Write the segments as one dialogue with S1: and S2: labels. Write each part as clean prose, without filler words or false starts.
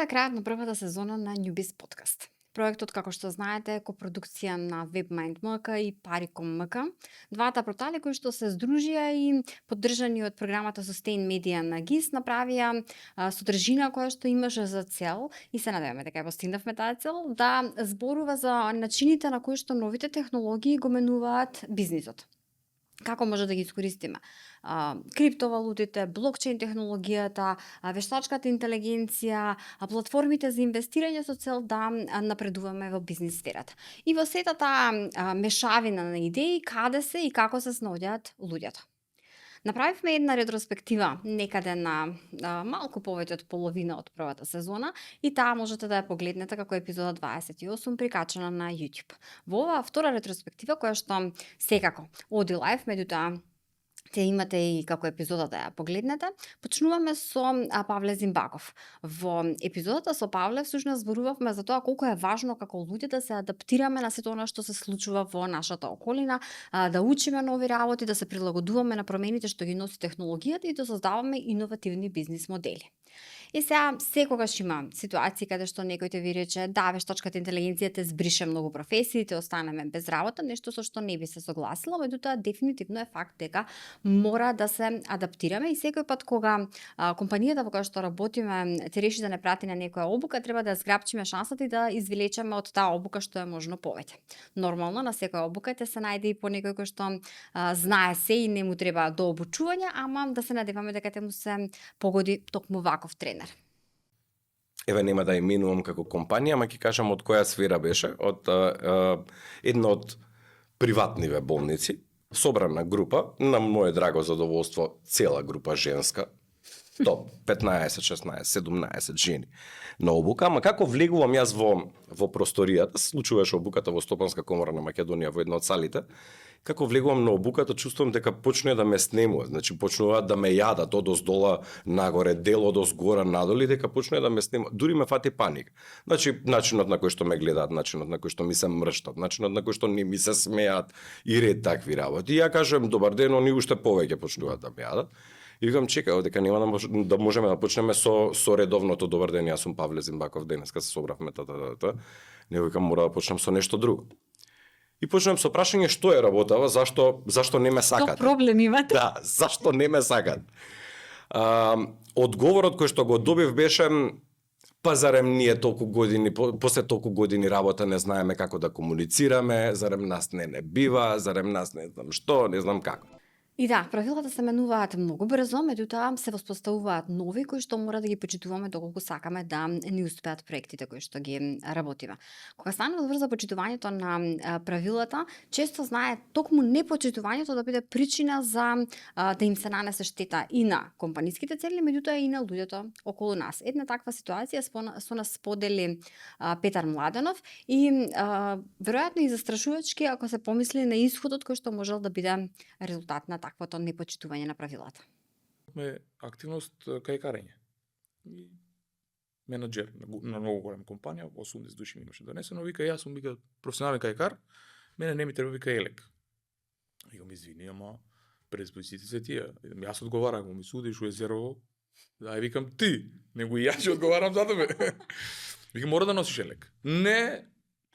S1: Ова е крајот на првата сезона на Newbiz подкаст. Проектот, како што знаете, е копродукција на WebMind МК и Paricom МК, двата портали кои што се здружија и поддржани од програмата Sustain Media на ГИС направија содржина која што имаше за цел и се надеваме дека ја постигнавме таа цел, да зборува за начините на кои што новите технологии го менуваат бизнисот. Како може да ги искористиме криптовалутите, блокчейн технологијата, вештачката интелигенција, платформите за инвестирање со цел да напредуваме во бизнис сферата. И во сета таа мешавина на идеи каде се и како се снаоѓаат луѓето. Направивме една ретроспектива некаде на малку повеќе од половина од првата сезона и таа можете да ја погледнете како епизода 28 прикачена на YouTube. Во оваа втора ретроспектива која што секако оди лайв, меѓутоа те имате и како епизода да ја погледнете. Почнуваме со Павле Зимбаков. Во епизодата со Павле всушност зборувавме за тоа колку е важно како луѓе да се адаптираме на сето она што се случува во нашата околина, да учиме нови работи, да се прилагодуваме на промените што ги носи технологијата и да создаваме иновативни бизнис модели. И сега секогаш има ситуации каде што некој те ви рече да, вештачката интелигенција те збрише многу професии, те останеме без работа, нешто со што не би се согласила, меѓутоа дефинитивно е факт дека мора да се адаптираме и секој пат кога компанијата во која што работиме те реши да не прати на некоја обука, треба да зграбчиме шансата и да извлечеме од таа обука што е можно повеќе. Нормално на секоја обука те се најде и по некој кој што знае се и не му треба до обучување, ама да се надеваме дека те му се погоди токму ваков тренер.
S2: Еве нема да именувам како компанија, ама ќе кажам од која сфера беше, од една од приватниве болници, собрана група, на моје драго задоволство, цела група женска, топ 15, 16, 17 жени на обука, ама како влегувам јас во просторијата, случуваше обуката во Стопанска комора на Македонија во една од салите, како влегувам на обуката, чувствувам дека почнува да ме снемува, значи почнуваат да ме јадат од оздола нагоре, дел од озгора надоли, дека почнува да ме снемува. Дури ме фати паник. Значи начинот на кој што ме гледаат, начинот на кој што ми се мрштат, начинот на кој што не ми се смеат и ред такви работи. И ја кажам добар ден, они уште повеќе почнуваат да ме јадат. И викам, чекај, дека нема да можеме да почнеме со редовното добар ден, јас сум Павле Зимбаков, денеска се собравме Не викам, мора да почнем со нешто друго. И почнем со прашање што е работава, зашто не ме сакат.
S1: Тој проблем имате?
S2: Да, зашто не ме сакат. Одговорот кој што го добив беше па зарем ние толку години, после толку години работа не знаеме како да комуницираме, зарем нас не бива, зарем нас не знам што, не знам како.
S1: И да, правилата се менуваат многу брзо, меѓутоа се воспоставуваат нови кои што мора да ги почитуваме доколку сакаме да ни успеат проектите кои што ги работиме. Кога станува збор за почитувањето на правилата, често знае токму непочитувањето да биде причина за да им се нанесе штета и на компаниските цели, меѓутоа и на луѓето околу нас. Една таква ситуација со нас сподели Петар Младенов и веројатно и застрашувачки ако се помисли на исходот кој што можел да биде резултат на таквото непочитување на правилата.
S3: Ме активност кајкарење. И менаџер на многу голема компанија, 80 души ми имаше донесено, вика јас сум професионален кајкар, мене не ми треба вика елек. Викам извини, ама предиспозициите се тие. Јас одговарам, ми судиш у езерово. Да, викам ти, него и јас одговарам за тебе. Викам мора да носиш елек. Не,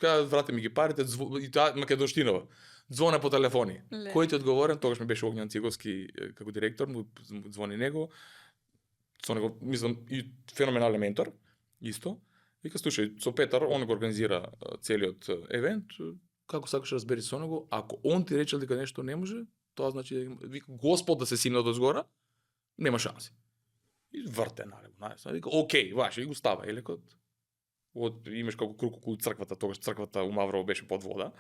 S3: врати ми ги парите, и таа македонштинова. Звоне по телефони. Кој ти одговорен, тогаш ми беше Огњан Циговски како директор, му звони него. Со него, мислам, и феноменален ментор, исто. Вика, слушај, со Петар, он го организира целиот евент, како сакаш разбери со него, ако он ти речел дека нешто не може, тоа значи, вика, Господ да се симне од озгора, нема шанси. И врте, нали, вика, окей, ваше, и го става елекот. Имаш како круг околу црквата, тогаш црквата у Маврово беше под вода.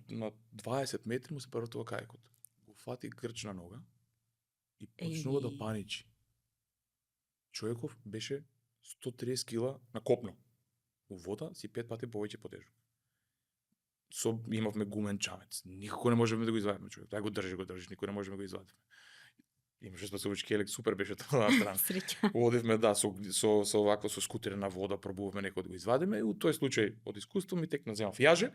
S3: На 20 метри му се првтува кајкот. Го фати грчна нога и почнува да паничи. Човеков беше 130 кила на копно. У вода си 5 пати повеќе потежок. Имавме гумен чамец. Никако не можеме да го извадиме човек. Дај го држиш, никој не можеме да го извадиме. Имаше спасувачки елек, супер беше тоа на страна. Одивме со овакво со скутер на вода, пробувавме некој да го извадиме и у тој случај од искуство ми текна земав јаже.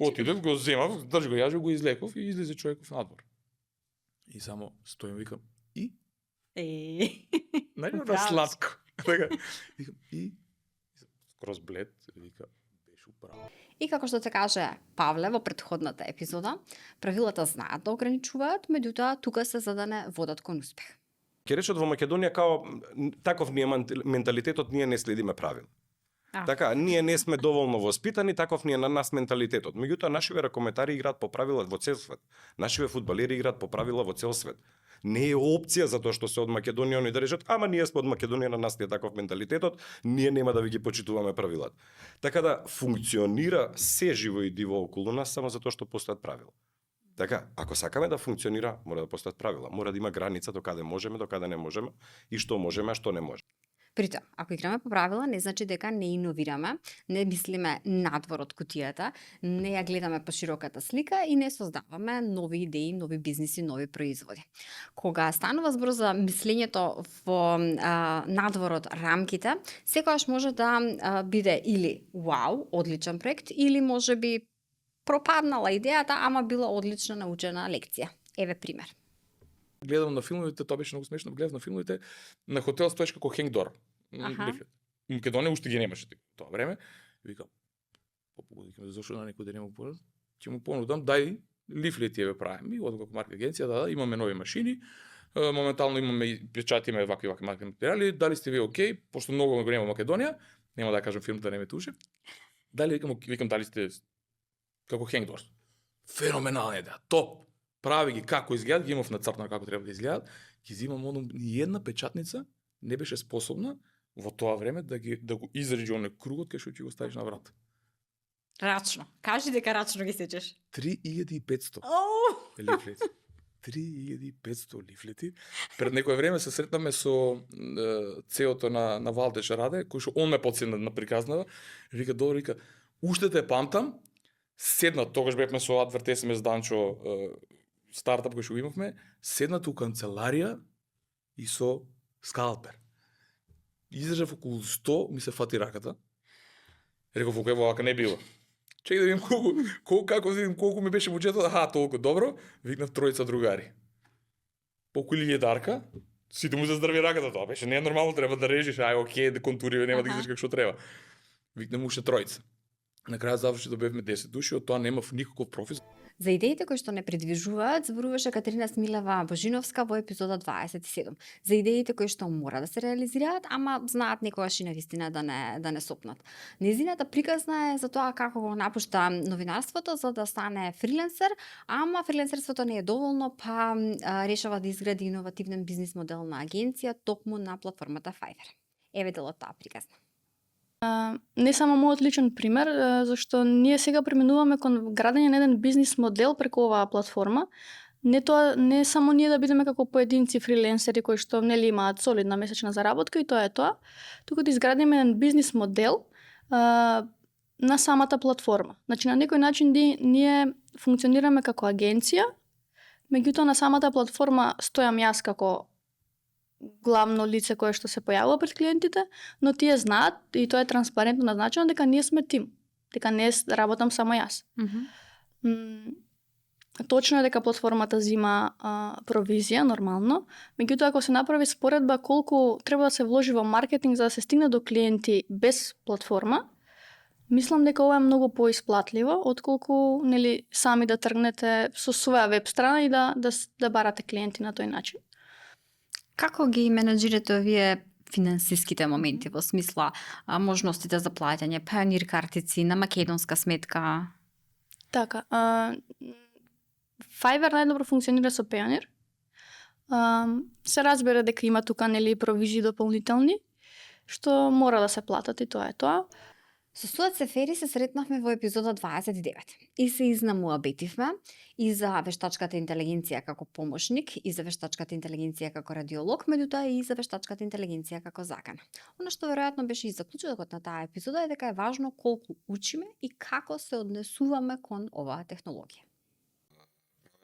S3: Отидев, го земав, држ го јаже, го излеков и излезе човеков надвор. И само стоим, викам, и? Најде да сладко. Така, викам, и скроз блед, вика, беше управо.
S1: И како што те каже Павле во претходната епизода, правилата знаат да ограничуваат, меѓутоа тука се за да не водат кон успех.
S2: Ке речат во Македонија као таков ни е менталитетот, ние не следиме правила. Така, ние не сме доволно воспитани, таков ни е на нас менталитетот. Меѓутоа, нашиве ракометари играат по правила во цел свет. Нашиве фудбалери играат по правила во цел свет. Не е опција затоа што се од Македонија, они да речат, ама ние сме од Македонија, на нас ни е таков менталитетот, ние нема да ви ги почитуваме правилата. Така да функционира се живо и диво околу нас само затоа што постојат правила. Така, ако сакаме да функционира, мора да постојат правила. Мора да има граница до каде можеме, до каде не можеме и што можеме, а што не можеме.
S1: Притоа, ако играме по правила, не значи дека не иновираме, не мислиме надвор од кутијата, не ја гледаме по широката слика и не создаваме нови идеи, нови бизниси, нови производи. Кога станува збор за мислењето во надвор од рамките, секогаш може да биде или вау, одличен проект, или може би пропаднала идејата, ама била одлична научена лекција. Еве пример.
S3: Гледам на филмовите, тоа беше многу смешно, гледам на филмовите, на хотел стоиш како хенгдор.
S1: Аха.
S3: Македонија уште ги немаше тоа време. Викам, викам, зашо на некој да не му понудам? Ќе му понудам, дај лифлети еве правиме, од како маркетинг агенција, да, имаме нови машини, моментално имаме печатиме вакви маркетинг материјали, дали сте ви окей, пошто многу го нема Македонија, нема да кажам фирмата, не ме туше. Дали викам дали сте како хенгдор. Феноменална идеја, топ. Прави ги како изгледат, ги имав нацртано како треба да изгледат, ги земам одам, ни една печатница не беше способна во тоа време да го изреди оној кругот кај што ќе го ставиш на врата.
S1: Рачно. Кажи дека рачно ги сечеш.
S3: 3500 лифлети. 3500 лифлети. Пред некое време се сретнаме со цеото на Валдеш Раде, кој што он ме потсетна на приказнава, вика добро, вика, уште те памтам, седнат, тогаш бевме со Адверт СМС Данчо, стартап кој што го имавме, седнат у канцеларија и со скалпер. Издржав околу 100, ми се фати раката. Реков, ево, вака не била. Чекај да видим колку ми беше буџетот, толку добро, викнав тројца другари. Покули дарка, сите му заздрави раката, тоа беше не е нормално, треба да режиш, окей, да контури, нема да ги излиш како што треба. Викнам уште тројца. На крај заврши да бевме 10 души, од тоа немав никаков профит.
S1: За идеите кои што не придвижуваат, зборуваше Катерина Смилева Божиновска во епизода 27. За идеите кои што мора да се реализираат, ама знаат некогаш и навистина да не сопнат. Незината приказна е за тоа како го напушта новинарството за да стане фриленсер, ама фриленсерството не е доволно, па решава да изгради иновативен бизнис модел на агенција токму на платформата Fiverr. Еве дел од таа приказна.
S4: Не само мојот личен пример, зашто ние сега преминуваме кон градење на еден бизнис модел преку оваа платформа. Не само ние да бидеме како поединци фриленсери кои што нели имаат солидна месечна заработка и тоа е тоа, туку да изградиме еден бизнис модел на самата платформа. Значи на некој начин ние функционираме како агенција, меѓутоа на самата платформа стојам јас како главно лице кое што се појавува пред клиентите, но тие знаат и тоа е транспарентно назначено дека ние сме тим, дека не работам само јас. Точно е дека платформата зима провизија нормално, меѓутоа ако се направи споредба колку треба да се вложи во маркетинг за да се стигне до клиенти без платформа, мислам дека ова е многу поисплатливо отколку нели сами да тргнете со своја веб страна и да барате клиенти на тој начин.
S1: Како ги менеджирате овие финансиските моменти во смисла можностите за плаќање, Payoneer картици на македонска сметка?
S4: Така, Fiverr најдобро функционира со Payoneer. Се разбира дека има тука нели провизии дополнителни што мора да се платат и тоа е тоа.
S1: Со Сует Сефери се сретнавме во епизода 29 и се изнамуабетивме и за вештачката интелигенција како помошник, и за вештачката интелигенција како радиолог, меѓутоа и за вештачката интелигенција како закана. Она што веројатно беше и заклучокот на таа епизода е дека е важно колку учиме и како се однесуваме кон оваа технологија.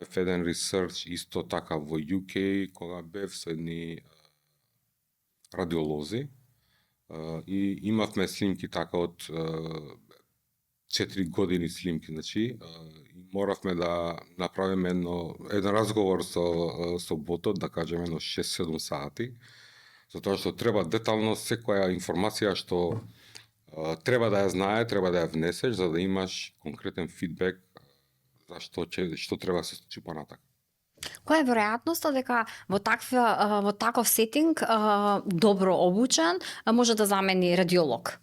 S5: Еден ресерч исто така во UK, кога бев со едни радиолози, и имавме снимки така од 4 години снимки, значи, и моравме да направиме еден разговор со ботот, да кажеме 6-7 сати, Затоа што треба детално секоја информација што треба да ја знае, треба да ја внесеш за да имаш конкретен фидбек за што треба да се случи понатака.
S1: Која е веројатноста дека во таков сетинг добро обучен може да замени радиолог?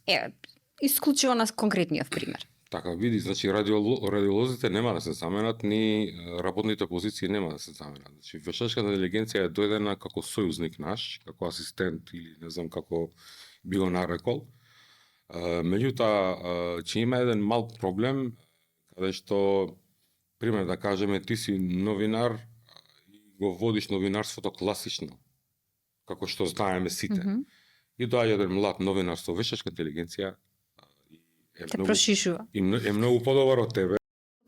S1: Исклучиво на конкретниот пример.
S5: Така, види, значи радиолозите нема да се заменат, ни работните позиции нема да се заменат. Значи вештачката интелигенција е дојдена како сојузник наш, како асистент или не знам како би го нарекол. Меѓутоа, че има еден мал проблем, каде што, пример да кажеме, ти си новинар и го водиш новинарството класично, како што знаеме сите. И доаѓа еден млад новинар со вештачка интелигенција,
S1: Прошишува.
S5: е многу подобар од тебе.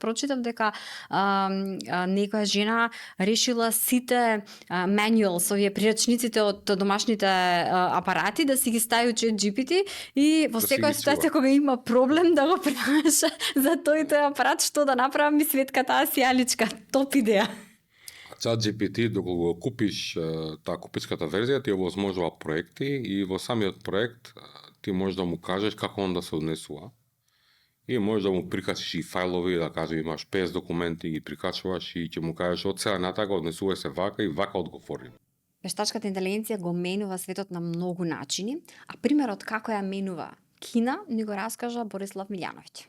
S1: Прочитав дека некоја жена решила сите manuals, овие прирачниците од домашните апарати да си ги стави у ChatGPT и во секоја ситуација кога има проблем да го праша за тој апарат што да направам ми светка таа сијаличка. Топ идеја.
S5: ChatGPT, доколку го купиш таа купичката верзија, ти овозможува проекти и во самиот проект ти можеш да му кажеш како он да се однесува. И можеш да му прикачиш и фајлови, да кажеш имаш 50 документи, ги прикачуваш и ќе му кажеш од сега натака однесувај се вака и вака одговори.
S1: Вештачката интелигенција го менува светот на многу начини, а примерот како ја менува Кина ни го раскажа Борислав Милјановиќ.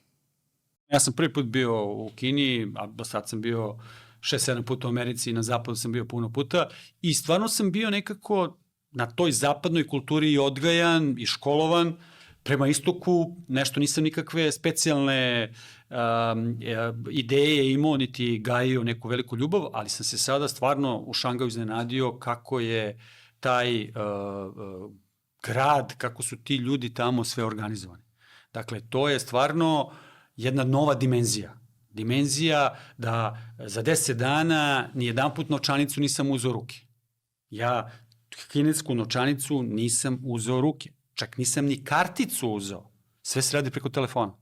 S6: Јас сам први пат био у Кини, а до сад сам био 6-7 пута у Америци и на западу сам био пуно пута и стварно сам био некако на тој западној култури и одгајан и школован. Према истоку, нешто нисам никакве специјалне идеје имао, нити гајио неку велику љубов, али сам се сада стварно у Шангају изненадио како е тај град, како су ти људи тамо све организовани. Dakle, to je stvarno jedna nova dimenzija. Dimenzija da za 10 dana ni jedan put novčanicu nisam uzeo ruke. Ja kinesku novčanicu nisam uzeo ruke. Čak nisam ni karticu uzeo. Sve se radi preko telefona.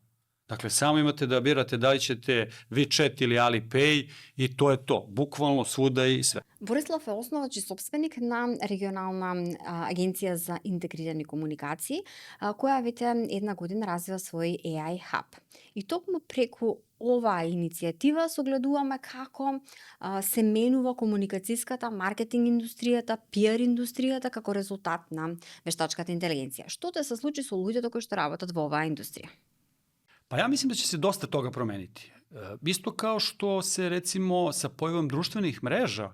S6: Dakle, samo imate da birate da li ćete WeChat ili Alipay i to je to. Bukvalno svuda i sve.
S1: Борислав е основач и собственик на регионална агенција за интегрирани комуникации, која веќе една година развива свој AI Hub. И токму преку оваа иницијатива согледуваме како се менува комуникацијската, маркетинг индустријата, PR индустријата како резултат на вештачката интелигенција. Што те се случи со луѓето кои што работат во оваа индустрија?
S6: Pa ja mislim da će se dosta toga promeniti. Isto kao što se recimo sa pojavom društvenih mreža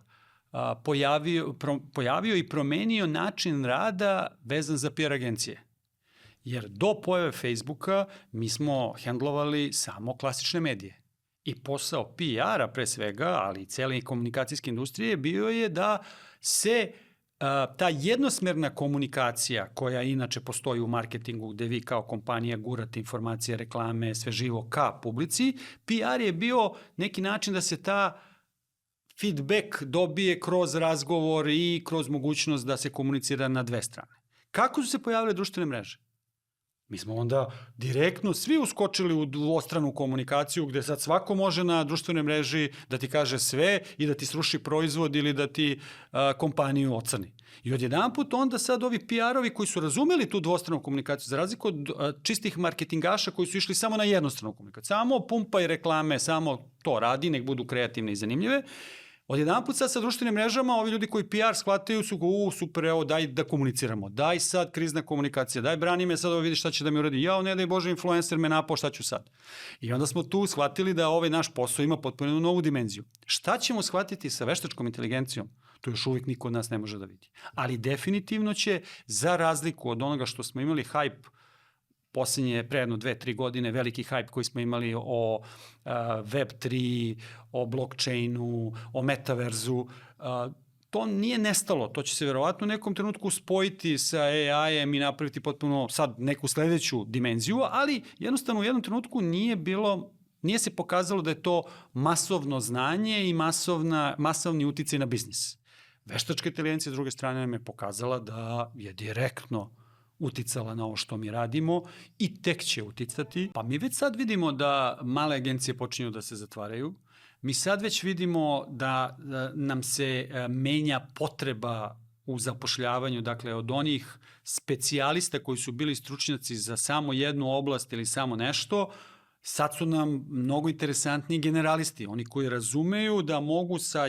S6: pojavio i promenio način rada vezan za PR agencije. Jer do pojave Facebooka mi smo hendlovali samo klasične medije. I posao PR-a pre svega, ali i cele komunikacijske industrije bio je da se ta jednosmerna komunikacija koja inače postoji u marketingu gde vi kao kompanija gurate informacije, reklame, sve živo ka publici, PR je bio neki način da se ta feedback dobije kroz razgovor i kroz mogućnost da se komunicira na dve strane. Kako su se pojavile društvene mreže? Mi smo onda direktno svi uskočili u dvostranu komunikaciju gde sad svako može na društvenoj mreži da ti kaže sve i da ti sruši proizvod ili da ti kompaniju ocrni. I odjedanput onda sad ovi PR-ovi koji su razumeli tu dvostranu komunikaciju, za razliku od čistih marketingaša koji su išli samo na jednostranu komunikaciju, samo pumpaj reklame, samo to radi, nek budu kreativne i zanimljive, odjedanput sad sa društvenim mrežama ovi ljudi koji PR shvataju su go, super, evo, daj da komuniciramo, daj sad krizna komunikacija, daj brani me sad, ovo vidi šta će da mi uradi, jao, ne daj Bože, influencer me napao, šta ću sad? I onda smo tu shvatili da ovaj naš posao ima potpuno novu dimenziju. Šta ćemo shvatiti sa veštačkom inteligencijom? To još uvijek niko od nas ne može da vidi. Ali definitivno će, za razliku od onoga što smo imali hype posljednje, pre jedno 2-3 godine, veliki hype koji smo imali o Web3, o blockchainu, o metaverzu, to nije nestalo. To će se verovatno u nekom trenutku spojiti sa AI-em i napraviti potpuno sad neku sledeću dimenziju, ali jednostavno u jednom trenutku nije se pokazalo da je to masovno znanje i masovni uticaj na biznis. Veštačka inteligencija s druge strane nam je pokazala da je direktno uticala na ovo što mi radimo i tek će uticati. Pa mi već sad vidimo da male agencije počinju da se zatvaraju. Mi sad već vidimo da nam se menja potreba u zapošljavanju, dakle od onih specijalista koji su bili stručnjaci za samo jednu oblast ili samo nešto, sad su nam mnogo interesantniji generalisti, oni koji razumeju da mogu sa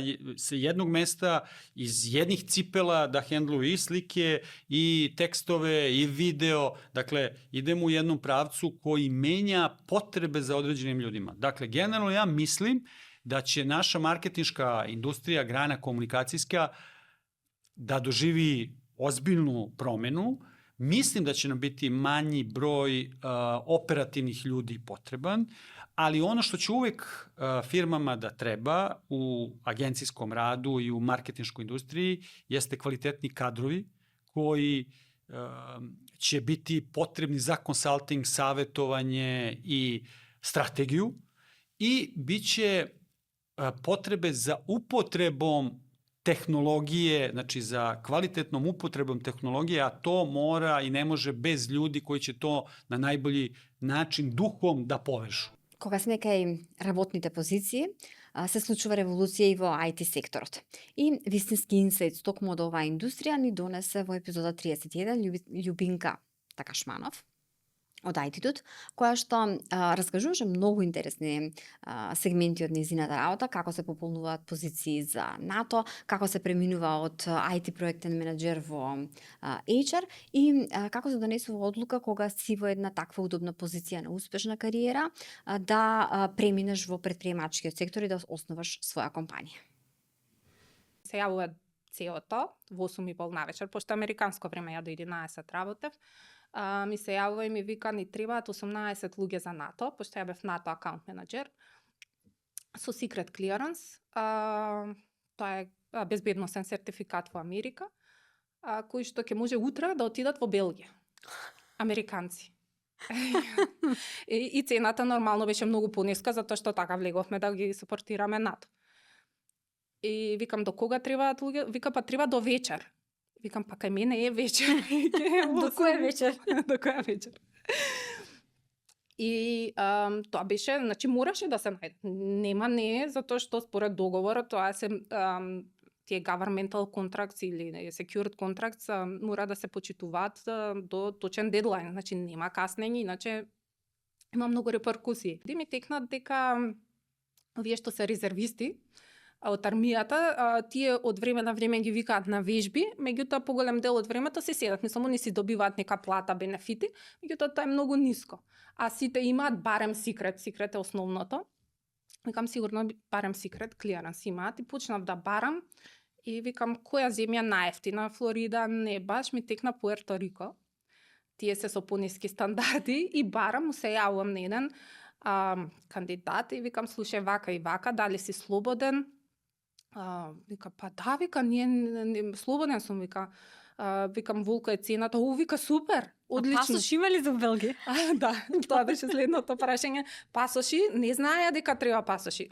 S6: jednog mesta iz jednih cipela da hendluju i slike i tekstove i video, dakle idemo u jednom pravcu koji menja potrebe za određenim ljudima. Dakle, generalno ja mislim da će naša marketinška industrija, grana komunikacijska, da doživi ozbiljnu promenu. Mislim da će nam biti manji broj operativnih ljudi potreban, ali ono što će uvek firmama da treba u agencijskom radu i u marketinškoj industriji jeste kvalitetni kadrovi koji će biti potrebni za konsulting, savetovanje i strategiju i bit će potrebe za upotrebom tehnologije, znači za kvalitetnom upotrebom tehnologije, a to mora i ne može bez ljudi koji će to na najbolji način duhom da povežu.
S1: Кога сме кај работните позиции, се случува револуција и во IT секторот. И вистински инсайт токму од оваа индустрија ни донесе во епизода 31 Љубинка Такашманов од Attitude, која што раскажуваше многу интересни сегменти од незината работа, како се пополнуваат позиции за НАТО, како се преминува од IT проектен менеджер во HR и како се донесува одлука кога си во една таква удобна позиција на успешна кариера да преминеш во претприемачкиот сектор и да основаш своја компанија.
S7: Се јавува целото во 8:30 навечер, пошто американско време ја до 11 работев. Ми се јавува и ми вика ни требаат 18 луѓе за НАТО, пошто ја бев НАТО акаунт менеджер со secret clearance. Тоа е безбедносен сертификат во Америка, кој што ќе може утре да отидат во Белгија. Американци. И цената нормално беше многу пониска, затоа што така влеговме да ги супортираме НАТО. И викам, до кога требаат луѓе? Вика, па треба до вечер. Викам, па кај мене е вечер.
S1: До која вечер?
S7: До која вечер. И тоа беше, значи мораше да се најде. Нема не, затоа што според договорот тоа се тие governmental contracts или secured contracts мора да се почитуваат до точен дедлайн. Значи нема каснење, иначе има многу реперкусии. Ми текнат дека овие што се резервисти од армијата, тие од време на време ги викаат на вежби, меѓутоа поголем дел од времето се седат. Мислам, они си добиваат нека плата, бенефити, меѓутоа тоа е многу ниско. А сите имаат барем секрет, секрет е основното. Викам, сигурно барем секрет, клиранс имаат и почнав да барам и викам, која земја најефтина? Флорида, не баш, ми текна Пуерто Рико. Тие се со пониски стандарди и барам, се јавувам на еден кандидат и викам, слушај, вака и вака, дали си слободен? Вика, па да, вика, не слободен сум, вика. Викам, волко е цената? Вика, супер, одлично.
S1: Пасош има ли за Белгија?
S7: Да, тоа беше следното прашање. Пасоши, не знаеа дека треба пасоши.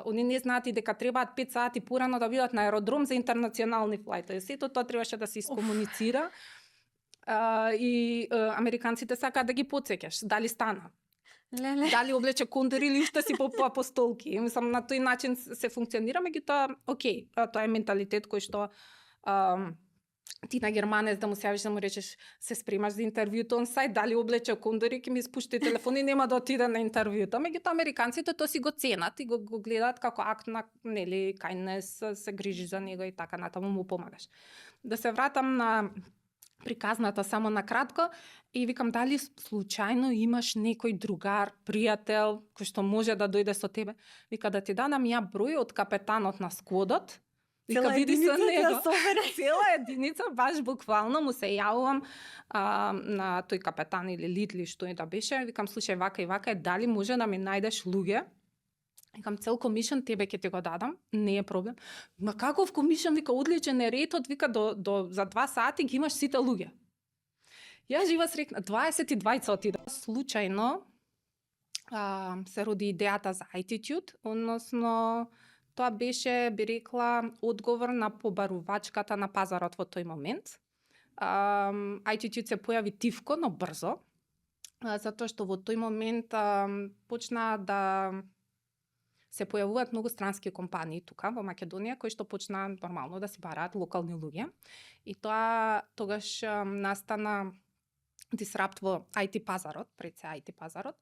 S7: Они не знаат и дека требаат 5 сати порано да бидат на аеродром за интернационални флајтови. Сето тоа требаше да се искомуницира. И американците сакаат да ги потсеќаш. Дали стана?
S1: Леле.
S7: Дали облече кондор или уште си по столки. Мислам, на тој начин се функционира, меѓутоа, окей, тоа е менталитет кој што ти на германец да му се јавиш да му речеш се спремаш за интервјуто он сајд, дали облече кондори, ќе ми спушти телефон и нема да отиде на интервјуто. Меѓутоа американците тоа си го ценат и го гледаат како акт на, нели, kindness, се грижи за него и така натаму му помагаш. Да се вратам на приказната само на кратко и викам, дали случајно имаш некој другар, пријател кој што може да дојде со тебе? Вика, да ти дадам ја број од капетанот на скводот. Вика, види со него. Цела единица, баш буквално му се јавувам на тој капетан или лидли што и да беше. Викам, слушај, вака и вака, дали може да ми најдеш луѓе? Викам, цел комишен тебе ќе ти го дадам, не е проблем. Ма каков комишен? Вика, одличен е ретот, вика, за 2 сати ги имаш сите луѓе. Ја жива срекна, 22 отида. Случајно се роди идејата за Attitude, односно тоа беше, би рекла, одговор на побарувачката на пазарот во тој момент. Attitude се појави тивко, но брзо, затоа што во тој момент почна да се појавуваат многу странски компании тука во Македонија кои што почнаа нормално да си бараат локални луѓе. И тоа тогаш настана дисрапт во IT пазарот, пред се IT пазарот,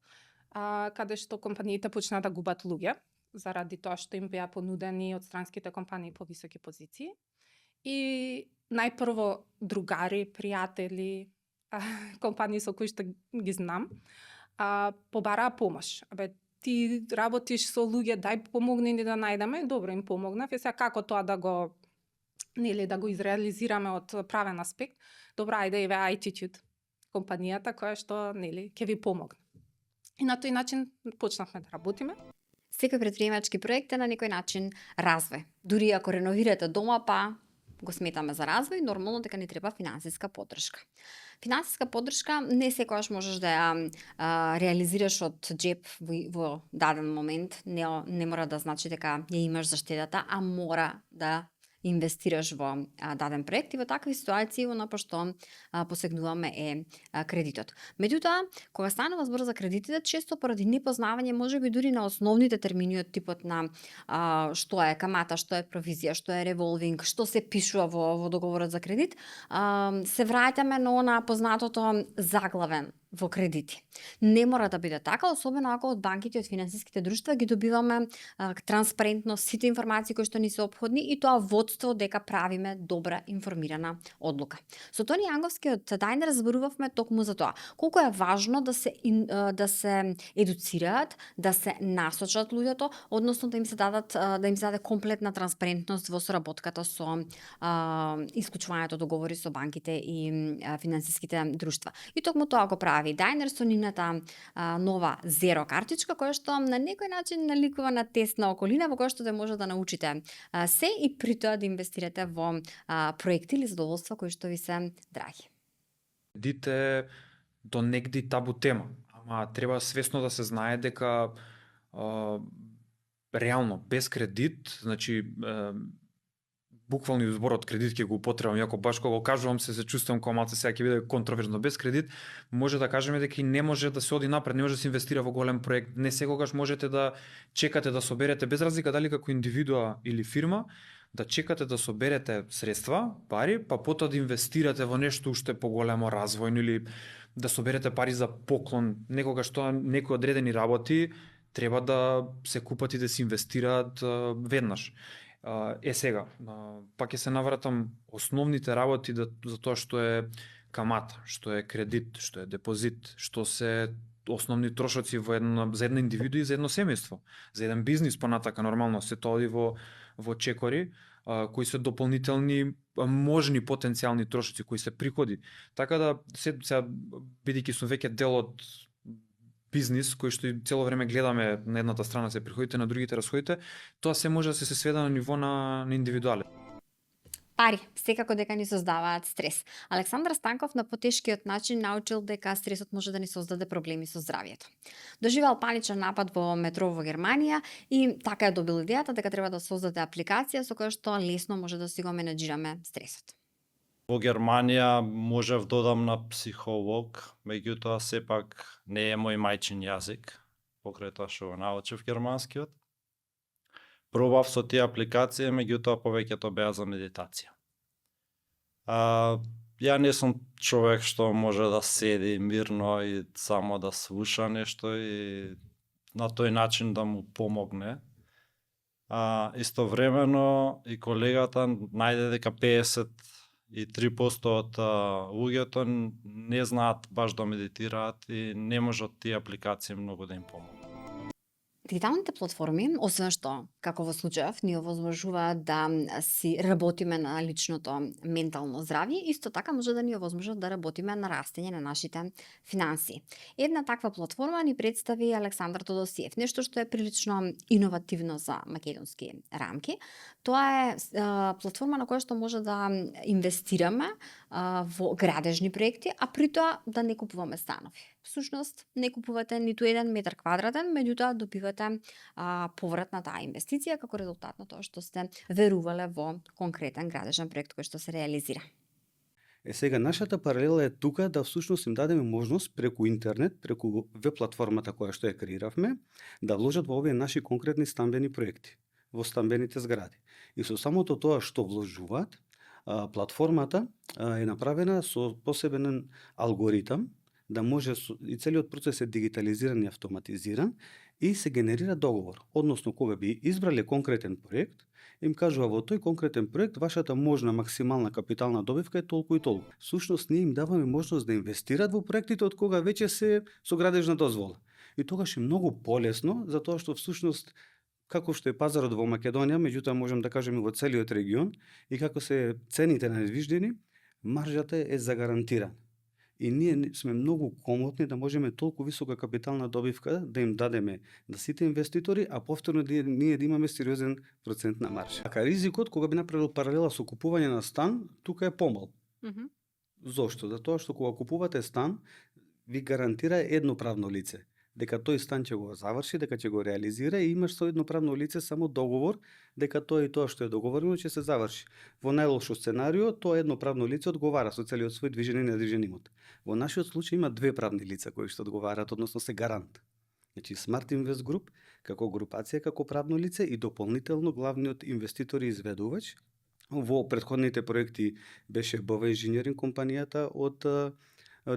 S7: каде што компаниите почнаа да губат луѓе заради тоа што им беа понудени од странските компании по високи позиции. И најпрво другари, пријатели, компании со кои што ги знам, побараа помош. Ти работиш со луѓе, дај помогни ни да најдеме. Добро, им помогнав. И сега како тоа да го изреализираме од правен аспект? Добра, ајде еве Attitude, компанијата која што ќе ви помогне. И на тој начин почнавме да работиме.
S1: Секој претприемачки проект е на некој начин развој. Дури ако реновирате дома, па го сметаме за развој, нормално дека ни треба финансиска поддршка. Финансиска поддршка не секогаш можеш да ја реализираш од джеб во даден момент. Не мора да значи дека ја имаш заштедата, а мора да инвестираш во даден проект, и во такви ситуации она пошто посегнуваме е кредитот. Меѓутоа, кога станува збор за кредитите, често поради непознавање, можеби дури на основните термини од типот на што е камата, што е провизија, што е револвинг, што се пишува во договорот за кредит, се враќаме на она познатото заглавен во кредити. Не мора да биде така, особено ако од банките и од финансиските друштва ги добиваме транспарентно сите информации кои што ни се опходни и тоа водство дека правиме добра информирана одлука. Со Тони Јанговски од Diner зборувавме токму за тоа. Колку е важно да се едуцираат, да се насочат луѓето, односно да им се даде комплетна транспарентност во соработката со исклучувањето договори со банките и финансиските друштва. И токму тоа го прави Diner со нивната нова Zero картичка, која што на некој начин наликува на тесна околина во која што може да научите се и при тоа да инвестирате во проекти или задоволства кои што ви се драги.
S8: Кредит е до негди табу тема, ама треба свесно да се знае дека реално без кредит, значи буквално зборот кредит ќе го употребам, иако баш кога го кажувам се чувствувам како малце сега ќе биде контроверзно. Без кредит може да кажеме дека и не може да се оди напред, не може да се инвестира во голем проект. Не секогаш можете да чекате да соберете, без разлика дали како индивидуа или фирма, да чекате да соберете средства, пари, па потоа да инвестирате во нешто уште поголемо развојно или да соберете пари за поклон. Некогаш тоа некои одредени работи треба да се купат и да се инвестираат веднаш. Сега, пак ќе се навратам основните работи за тоа што е камата, што е кредит, што е депозит, што се основни трошоци за една индивиду и за едно семејство, за еден бизнис понатака нормално се тоа оди во чекори, кои се дополнителни можни потенцијални трошоци, кои се приходи. Така да сега бидејќи сум веќе дел од бизнис кој што цело време гледаме на едната страна се приходите, на другите расходите, тоа се може да се сведе на ниво на индивидуален.
S1: Пари секако дека ни создаваат стрес. Александар Станков на потешкиот начин научил дека стресот може да ни создаде проблеми со здравието. Доживеал паничен напад во метро во Германија и така е добил идејата дека треба да создаде апликација со која што лесно може да си го менеджираме стресот.
S9: Во Германија можев додам на психолог, меѓутоа сепак не е мој мајчин јазик, покрај тоа што го научив германскиот. Пробав со тие апликации, меѓутоа повеќето беа за медитација. Ја не сум човек што може да седи мирно и само да слуша нешто и на тој начин да му помогне. Истовремено и колегата најде дека 53% од луѓето не знаат баш да медитираат и не можат тие апликации многу да им помогнат.
S1: Дигиталните платформи, освен што, како во случајов, ни овозможуваат да си работиме на личното ментално здравје, исто така може да ни овозможат да работиме на растење на нашите финанси. Една таква платформа ни представи Александар Тодосиев, нешто што е прилично иновативно за македонски рамки. Тоа е платформа на која што може да инвестираме во градежни проекти, а при тоа да не купуваме станови. Всушност, не купувате ниту 1 метар квадратен, меѓутоа добивате поврат на таа инвестиција како резултат на тоа што сте верувале во конкретен градежен проект кој што се реализира.
S10: Сега нашата паралела е тука да всушност им дадеме можност преку интернет, преку веб платформата која што ја креиравме, да вложат во овие наши конкретни стамбени проекти, во стамбените згради. И со самото тоа што вложуваат, платформата е направена со посебен алгоритам да може и целиот процес е дигитализиран и автоматизиран и се генерира договор. Односно, кога би избрале конкретен проект, им кажува во тој конкретен проект вашата можна максимална капитална добивка е толку и толку. Всушност ние им даваме можност да инвестират во проектите од кога веќе се со градежна дозвола. И тогаш е многу полесно, затоа што всушност како што е пазарот во Македонија, меѓутоа можам да кажем и во целиот регион, и како се цените на недвиждени, маржата е загарантирана. И ние сме многу комотни да можеме толку висока капитална добивка да им дадеме на сите инвеститори, а повторно ние да имаме сериозен процент на маржа. Така ризикот кога би направил паралела со купување на стан, тука е помал. Зошто? Затоа што кога купувате стан, ви гарантира едно правно лице дека тој стан ќе го заврши, дека ќе го реализира и имаш со едно правно лице само договор дека тоа и тоа што е договорено ќе се заврши. Во најлошо сценарио, тоа едно правно лице одговара со целиот свој движен и недвижен имот. Во нашиот случај има две правни лица кои што одговараат, односно се гарант. Значи Smart Invest Group како групација, како правно лице и дополнително главниот инвеститор и изведувач. Во претходните проекти беше БВ Инженеринг компанијата од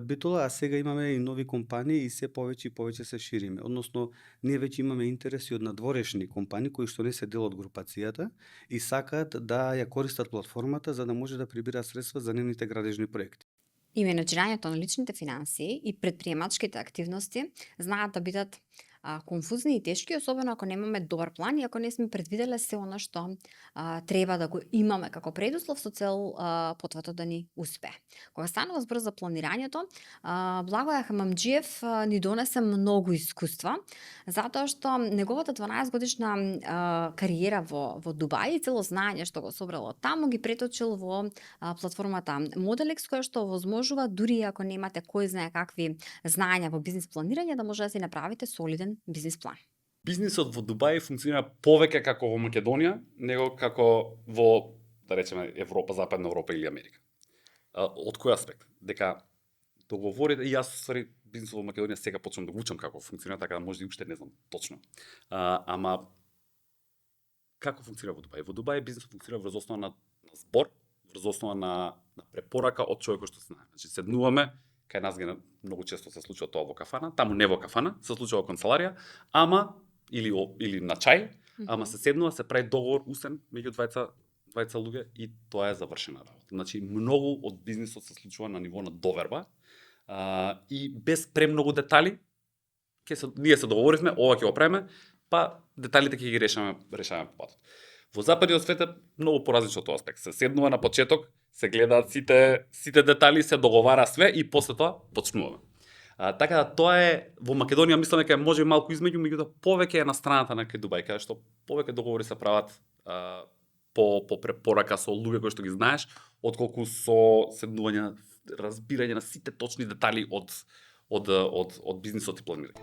S10: Битола, а сега имаме и нови компании и се повеќе и повеќе се шириме. Односно, ние веќе имаме интереси од надворешни компании кои што не се дел од групацијата и сакаат да ја користат платформата за да може да прибира средства за нивните градежни проекти.
S1: И менеджирањето на личните финансии и предприемачките активности знаат да бидат конфузни и тешки, особено ако немаме добар план и ако не сме предвиделе се она што треба да го имаме како предуслов со цел потвато да ни успее. Кога станува збор за планирањето, Благоја Хамамџиев ни донесе многу искуства, затоа што неговата 12 годишна кариера во Дубај и цело знаење што го собрал од таму ги преточил во платформата Modelix, која што возможува дури ако немате кој знае какви знаења во бизнис планирање да може да си направите солиден бизнис план.
S11: Бизнисот во Дубај функционира повеќе како во Македонија, него како во, да речеме, Европа, Западна Европа или Америка. Од кој аспект? Дека договорите, и јас ствари бизнисот во Македонија сега почнам да го учам како функционира, така да може и уште не знам точно. Ама како функционира во Дубај? Во Дубај бизнисот функционира врз основа на збор, врз основа на препорака од човекот што се знае. Значи седнуваме, кај нас многу често се случува тоа во кафана, таму не во кафана, се случува во канцеларија, ама или на чај, ама се седнува, се прави договор усен меѓу двајца луѓе и тоа е завршена работа. Значи многу од бизнисот се случува на ниво на доверба и без премногу детали, ние се договоривме, ова ќе го правиме, па деталите ќе ги решаваме по патот. Во западниот свет е многу поразлично тоа аспект. Се седнува на почеток, се гледаат сите детали, се договара све и после тоа почнуваме. Така да тоа е во Македонија мислам дека може малку измеѓу, меѓутоа повеќе е на страната на кај Дубај, каде што повеќе договори се прават по препорака со луѓе кои што ги знаеш, отколку со седнување, разбирање на сите точни детали од бизнисот и планирање.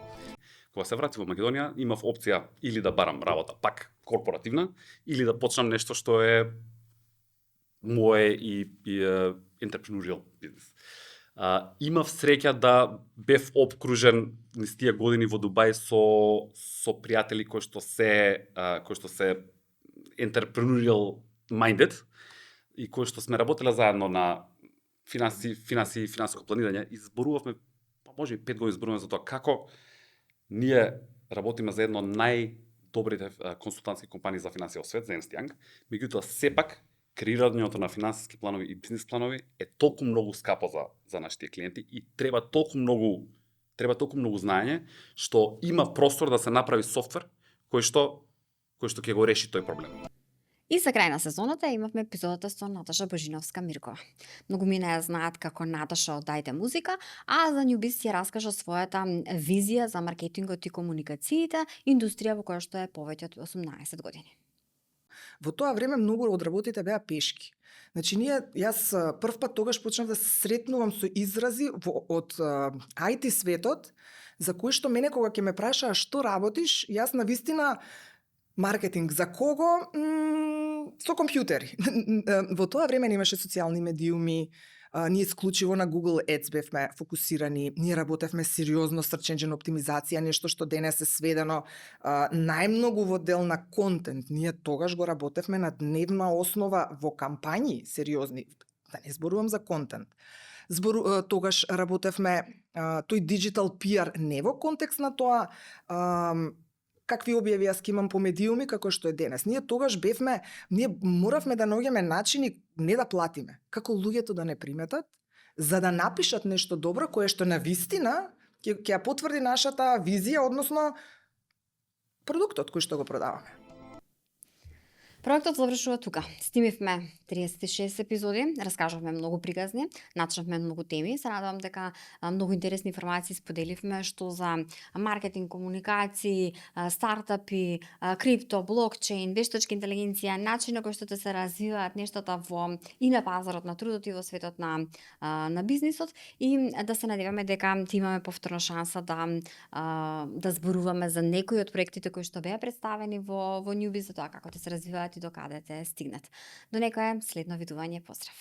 S11: Кога се врати во Македонија, имав опција или да барам работа пак корпоративна, или да почнам нешто што е мое и entrepreneurial бизнис. Имав среќа да бев обкружен низ тие години во Дубај со пријатели кои што се entrepreneurial minded и кои што сме работеле заедно на финанси и финансиско планирање и зборувавме, па може и 5 години зборуваме за тоа како ние работиме за едно најдобрите консултантски компании за финансија во свет, за Ernst Young, меѓутоа сепак креирањето на финансиски планови и бизнис планови е толку многу скапо за нашите клиенти и треба толку многу знаење што има простор да се направи софтвер кој што ќе го реши тој проблем.
S1: И за крај на сезоната имавме епизодата со Наташа Божиновска-Миркова. Многу ми не ја знаат како Наташа од Дајте музика, а за Newbiz ја раскажа својата визија за маркетингот и комуникациите, индустрија во која што е повеќе од 18 години.
S12: Во тоа време многу од работите беа пешки. Значи јас прв пат тогаш почнав да се сретнувам со изрази од IT светот, за кои што мене кога ќе ме прашаа што работиш, јас навистина маркетинг за кого? Со компјутери. Во тоа време немаше социјални медиуми, ние исклучиво на Google Ads бевме фокусирани, ние работевме сериозно search engine оптимизација, нешто што денес е сведено најмногу во дел на контент. Ние тогаш го работевме на дневна основа во кампањи сериозни, да не зборувам за контент. Тогаш работевме тој digital PR не во контекст на тоа какви објави јас имам по медиуми како што е денес. Ние тогаш ние моравме да наоѓаме начини не да платиме, како луѓето да не приметат, за да напишат нешто добро кое што на вистина ќе ја потврди нашата визија, односно продуктот кој што го продаваме.
S1: Проектот завршува тука. Снимивме 36 епизоди, раскажавме многу приказни, начнавме многу теми. Се надевам дека многу интересни информации споделивме, што за маркетинг, комуникации, стартапи, крипто, блокчейн, вештачка интелигенција, начинот кој што се развиваат нештата и на пазарот на трудот и во светот на бизнисот, и да се надеваме дека имаме повторна шанса да зборуваме за некои од проектите кои што беа представени во Newbiz, за тоа како се развиваат и до каде те стигнат. До некое следно видување, поздрав!